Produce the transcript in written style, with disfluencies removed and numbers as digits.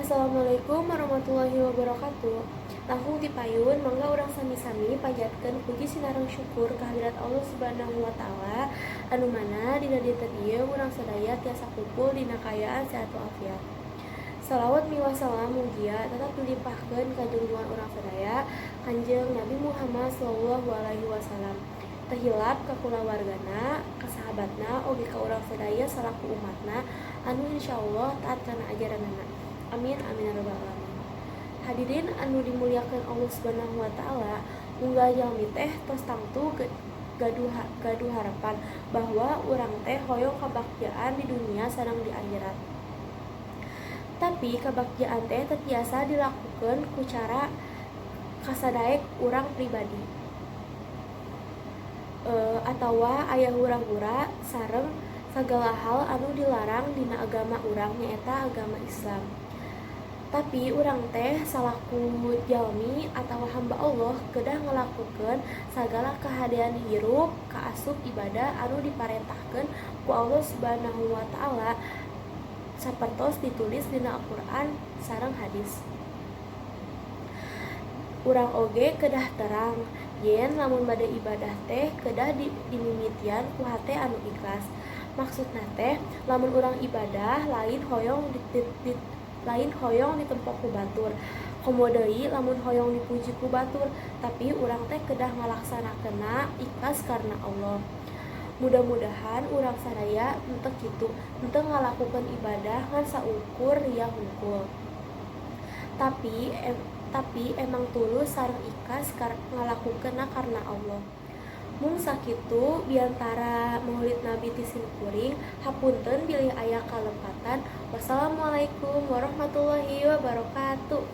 Assalamualaikum warahmatullahi wabarakatuh. Langkung ti payun, mangga urang sami-sami panjatkeun puji sinareng syukur kehadirat Allah Subhanahu wa Taala, anu mana dina dinten ieu urang sadaya tiasa kumpul dina kaayaan sehat walafiat. Salawat miwah salam mugia tetap dilimpahkeun ka junjungan urang sadaya, Kanjeng Nabi Muhammad sallallahu alaihi wasallam. Teu hilap ka kulawargana, ka sahabatna, oge ka urang sadaya salaku umatna anu insyaallah taat kana ajaranana. Amin amin ya rabbal alamin. Hadirin anu dimuliakan Allah Subhanahu wa Taala, unggal jalmi teh tos tangtu gaduh gaduh harapan bahwa urang teh hoyong kabagjaan di dunia sareng di akhirat. Tapi kabagjaan teh teu tiasa dilakukeun ku cara kasadaek urang pribadi atawa aya hura-hura sareng sagala hal anu dilarang dina agama urang, nyaeta agama Islam. Tapi urang teh salaku jalmi atawa hamba Allah kedah ngalakukeun sagala kahadean hirup kaasup ibadah anu diparentahkeun ku Allah Subhanahu wa Taala, sapertos ditulis dina Al-Qur'an sareng hadis. Urang oge kedah terang yen lamun bade ibadah teh kedah dimimitian ku hate anu ikhlas. Maksudna teh, lamun urang ibadah lain hoyong lain hoyong ditempo ku batur, komo deui lamun hoyong dipuji ku batur, tapi urang teh kedah ngalaksanakeunna ikhlas karena Allah. Mudah-mudahan urang sadaya henteu kitu, henteu ngalakukeun ibadah ngan saukur ria hungkul, tapi emang tulus sareng ikhlas ngalakukeunna karena Allah. Mung sakitu biantara Maulid Nabi ti simkuring. Hapunten bilih aya kalepatan. Wassalamualaikum warahmatullahi wabarakatuh.